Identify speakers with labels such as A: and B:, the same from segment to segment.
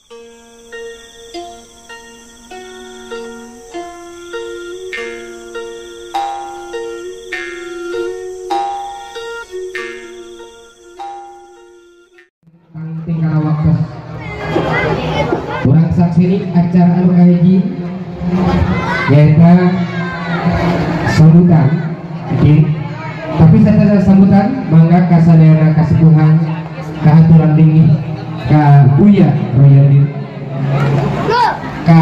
A: Urang saksini acara anu kahiji nyaeta sambutan. Tapi sacara sambutan mangga kasadayana kasepuhan kahaturan linggih ka Buya Royadin, ka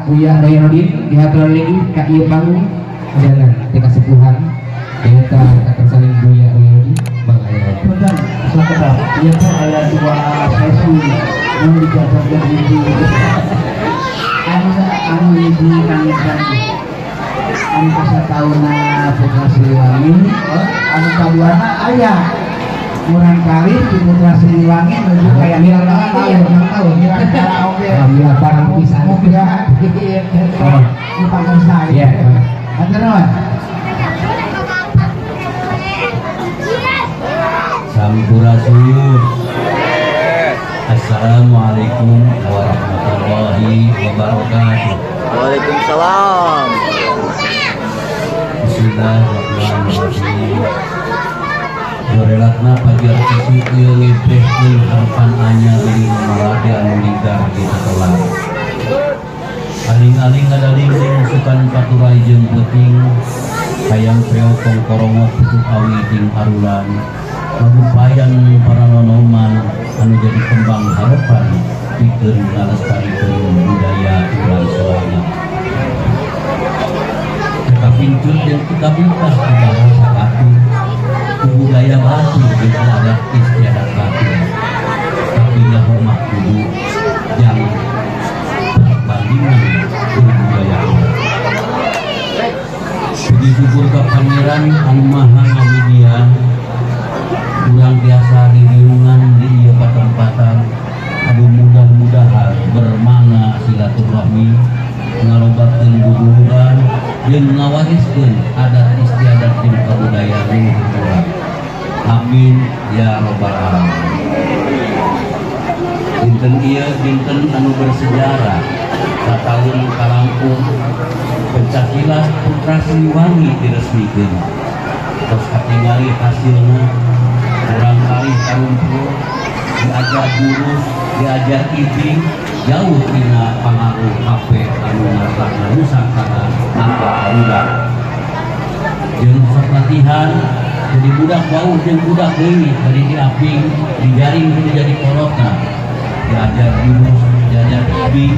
A: Buya Royadin dihaturan linggih ka ieu panggung jangan teh kasepuhan nyaeta katersaling Buya Royadin mangga aya.
B: Punten sakedap ieu teh aya dua sesi nu dijajarkeun hiji anu hiji kang anu kasatauna Putra Siliwangi, anu kaduana aya murang kali di Putra Siliwangi menuju ka yang tahun karaoke.
A: Alhamdulillah barang pisan.
B: Muga nu pangersa.
A: Iya.
B: Hatur nuhun.
C: Sampurasun. Assalamualaikum warahmatullahi wabarakatuh.
D: Waalaikumsalam.
C: Bismillahirrahmanirrahim. Jorelatna pajar isuk ieu ngepehkeun harapan anyar deui marade anu ligar di tetelan. Aling-aling ngadaling-ling sukan paturai jeung peuting, hayang peo kongkorongok putu awi ting arulan. Magupayan para nonoman anu jadi kembang harapan pikeun ngalestarikeun budaya urang sorangan. Kapincut jeung kapintah ku bahasa batur, ku budaya batur jeung adat istiadat batur. Tapi nyaho mah kudu jang perbandingan ku budaya urang. Puji syukur ka Pangeran anu Maha Ngawidian, urang biasa diriungan di ieu patempatan anu mudah-mudahan bermakna silaturahmi, ngalobakeun duduluran jeung ngawariskeun adat istiadat jeung kabudayaan leluhur urang. Amin ya robbal alamin. Dinten ieu dinten anu bersejarah, sataun kalangkung pencak silat Putra Siliwangi diresmikeun. Tos katingali hasilna, urang kali karumpul diajar guru, diajar ibing, jauh tina pangaruh HP anu ngartana rusak kana akal budak. Jeung sok latihan jadi budak jauh jeung budak leuwih bari diaping, dijaring kudu jadi kolotna. Diajar guru, diajar ibing,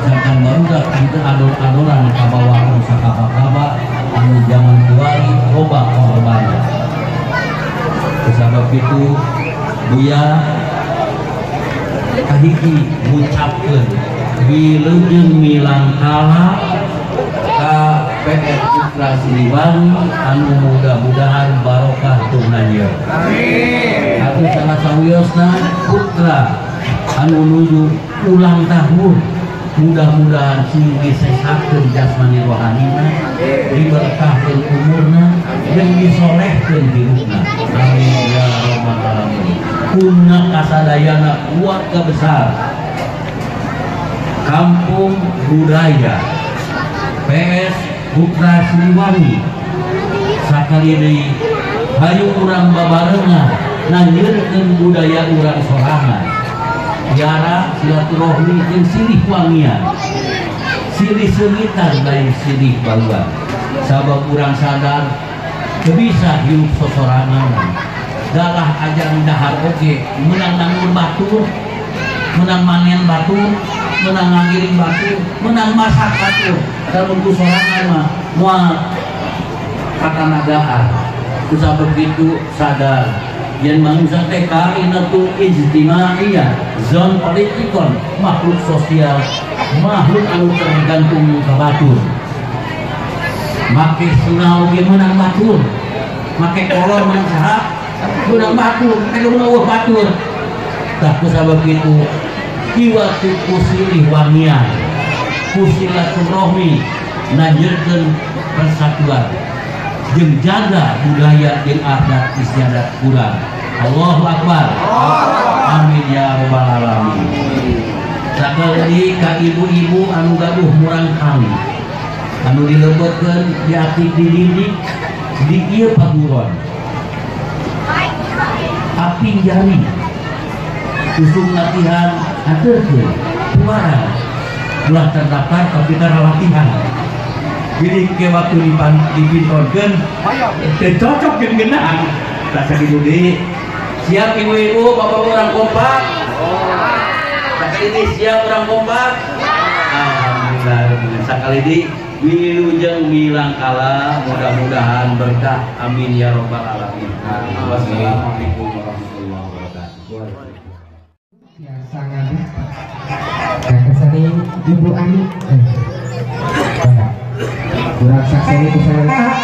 C: sangkan barudak henteu ador-adoran kabawa ku sakaba-kaba anu jaman kiwari loba korbanna. Kusabab kitu Buya kahiji ngucapkeun wilujeng milangkala ka PR Putra Siliwangi anu mudah-mudahan barokah tunanya. Amin. Atuh salah sawiosna putra anu nuju ulang tahun mudah-mudahan sing disehatkeun jasmani rohanina, diberkahkeun umurna, jeung disolehkeun hirupna. Amin ya rabbal alamin. Kuna kasadayana keluarga besar Kampung Budaya PS Putra Siliwangi sakali deui hayu urang babarengan nanjeurkeun budaya urang sorangan, jarak silaturahmi jeung silih wangian, silih seungitan lain silih baluan. Sabab urang sadar teu bisa hirup sosorangan. Dalah ajan dahar oge menang nangur batur, menang manen batur, menang ngagiring batur, menang masak batur. Lamun ku sorangan mah moal katanagaan. Kusabab kitu sadar yen manusia teh kainatu ijtimaiyah, zon politikon, makhluk sosial, makhluk anu tergantung ka batur. Make sengau ge meunang batur, make kolor meunang saha? Meunang batur, make eueuh batur. Tah kusabab kitu kiwatu ku silih wangian, ku silaturahmi nanjeurkeun persatuan jeung jaga budaya jeung adat istiadat urang. Allahu akbar. Amin ya rabbal alamin. Sakali Sakali ka ibu-ibu anu gaduh murangkali anu dilebetkeun di aktif dididik di ieu paguron aping jari usum latihan aturkeun tuaran ulah terdaftar tapi tara latihan jadi ke waktu dipintonkeun teu cocok jeung geunaan tah sakitu deui. Siap ibu-ibu bapak urang kompak? Sakali ini siap urang kompak? Alhamdulillah. Sakali ini wilujeng milangkala, mudah-mudahan berkah, amin ya robbal alamin. Wassalamualaikum warahmatullahi wabarakatuh.
A: Ya sangat kesani Ibu Ani kurang saksi ini kesana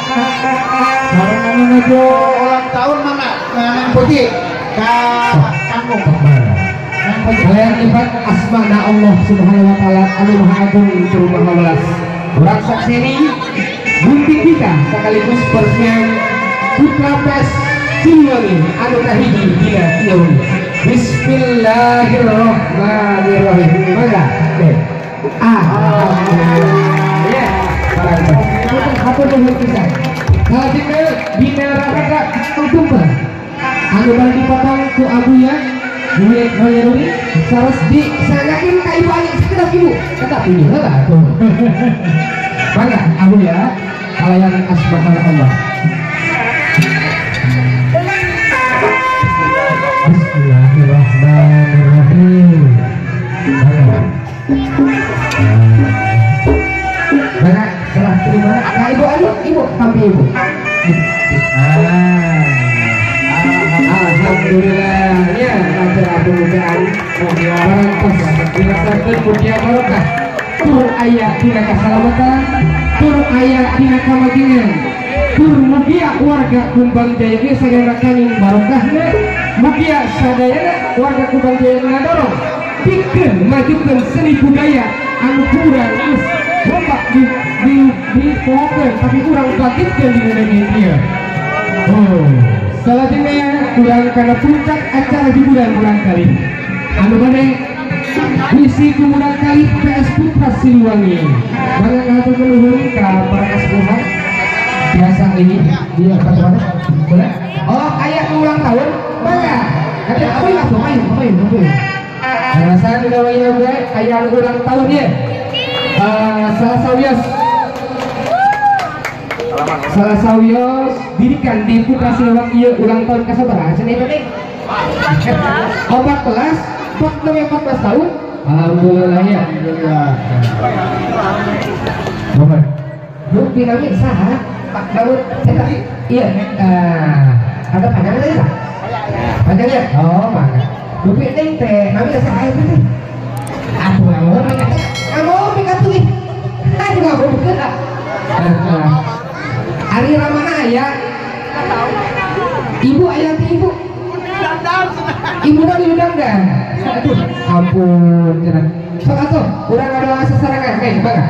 B: sareng menuju ulang tahun mana Neng Putih ka Kangkung.
A: Kalian libat asmana Allah Subhanahu wa taala anu maha agung tur maha welas. Urang sakseni gunting kita sekaligus peresmian Putra PS Siliwangi anu kahiji dina ieu. Bismillahirrahmanirrahim. Mangga. Alhamdulillah. Ya. Hatur nuhun pisan. Salajengna dina raraga tumpah anu bari dipotong ku abuya duit royaluri saros di sangakeun ka ibu ani sakedap ibu tetap ini heula atuh. Mangga abuya kalayan asmana Allah. Bismillahirrahmanirrahim. Mangga. Mangga serah terima ka ibu anu ibu tampi ibu. Alhamdulillah ya acara pembukaan parantos dirasakeun mugia barokah tur aya dina kasalamatan tur aya dina kamajengan tur mugia warga Kumbang Jaya ge sadayana kanging barokahna mugia sadayana warga Kumbang Jaya ngadorong pikeun majukeun seni budaya anu kurang geus loba di dipohokeun tapi urang bangkitkeun di dunia ieu. Oh, salajengna kurang kana puncak acara hiburan kurang kali anu bade isi kumurang kali PS Putra Siliwangi. Mangga ngahaturkeun nuhun ka para kasepuhan biasa ini di apa mana? Boleh? Oh, aya ulang tahun mangga. Ada apa ya? Main, main, main. Alasan dina wayah gue aya ulang tahun ye. Salah sawios. Salah sawios dirikan di Putra Siliwangi ieu ulang tahun kasabaraha cenah eta teh? 14, 14 tahun. Alhamdulillah ya. Alhamdulillah. Mohon. Bukti nami saha? Pak Daud eta. Iya, ada panjang teh? Panjang ya? Oh, mangga. Bukti neng teh nami saha eta teh? Atuh ngomong ngomong atuh ih. Aduh ngomong. Ari Ramana aya. Ibu aya teh ibu. Ibu dah diundang dah. Aduh, ampun cenah. Sok atuh, urang ngadoa sasarangan hei mangga.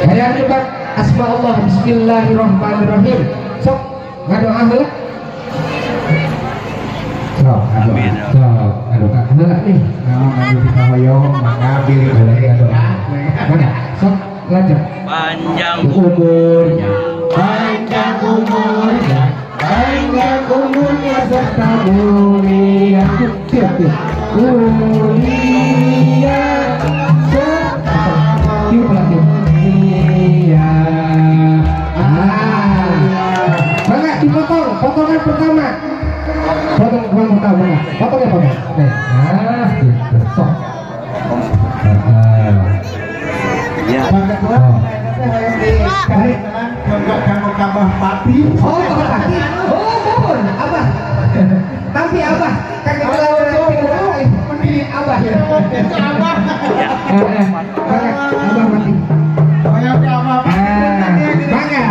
A: Hayang nyebat asma Allah bismillahirrahmanirrahim. Sok ngadoa heula. Sok ngadoa. Sok ngadoa heula nih.
B: Naon anu dikahoyong mangga bilih
A: boleh ngadoa. Mangga, sok lanjut.
C: Panjang
A: umurnya, panjang umurnya, panjang umurnya serta mulia, mulia serta mulia. Mangga dipotong, potongan pertama, potongan pertama, potongnya potong. Nah, gitu. Sok.
D: Ya.
B: Pati.
A: Oh, Pati. Oh, mohon, Abah. Tapi Abah, kakek lawan Abah. Abah. Abah mati. Mangga.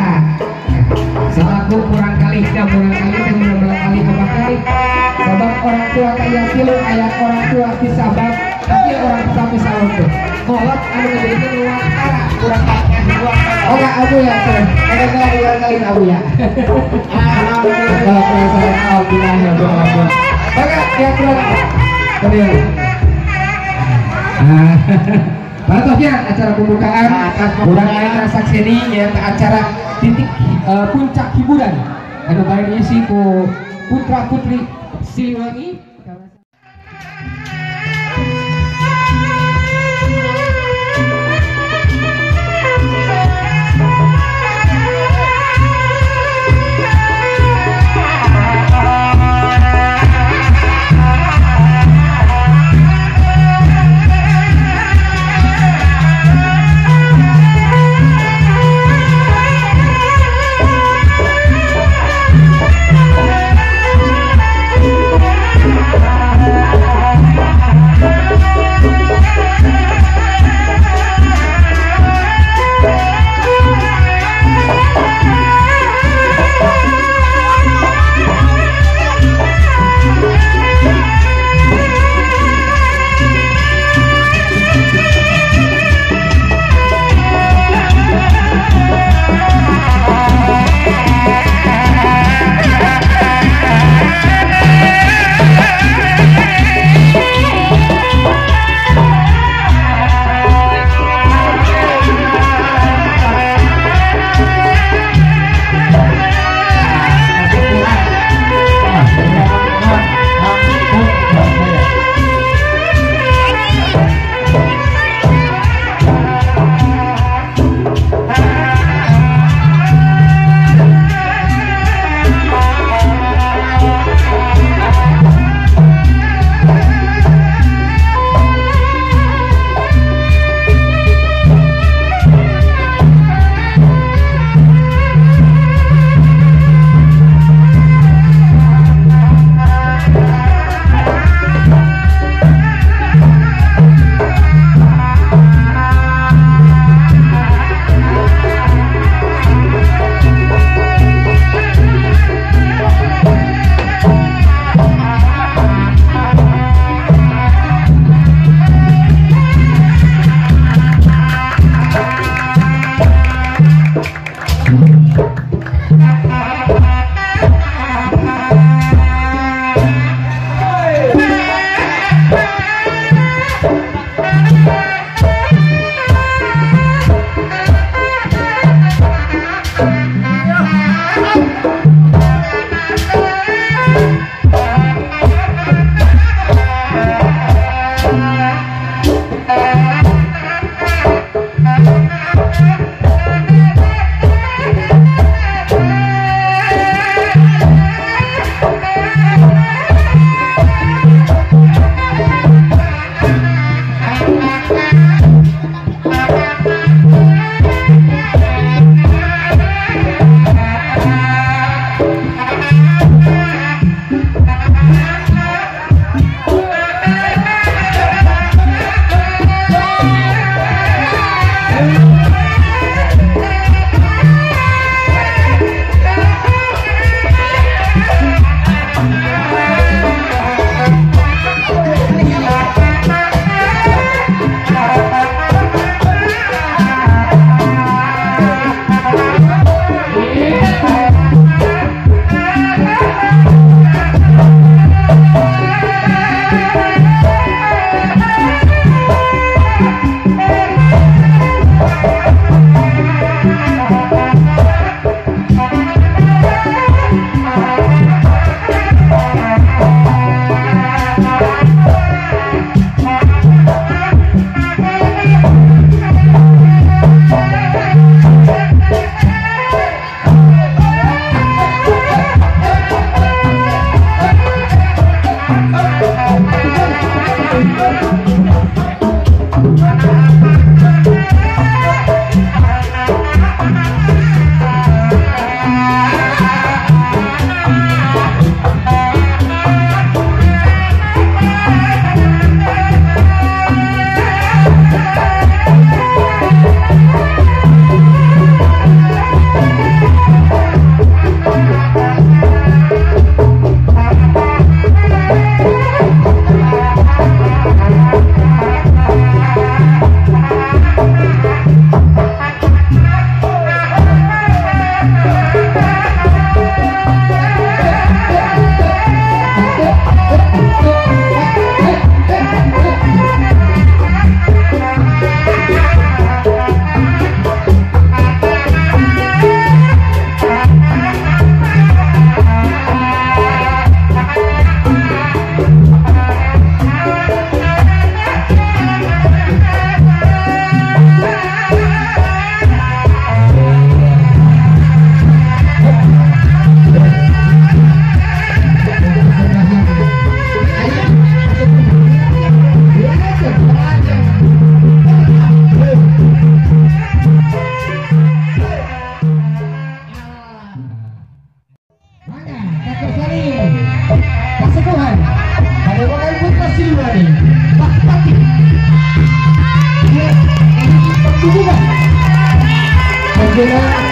A: Selaku kurang kali, dah kurang kali, dan kurang kali abah kali. Sabab orang tua kaya kilo, ayah orang tua bisa bab, tapi orang tua bisa untuk. Kolot anu ngajadikeun luang kurang kali. Oh enggak, abu ya, kadang-kadang kurang kali abu ya. Alhamdulillah ya, alhamdulillah. Mangga, ya kurang. Kemudian. Paratosnya acara pembukaan urang ayeuna sakseni nyaeta acara titik puncak hiburan anu bari diisi ku putra putri Siliwangi.
E: Thank you.
A: Ayeuna.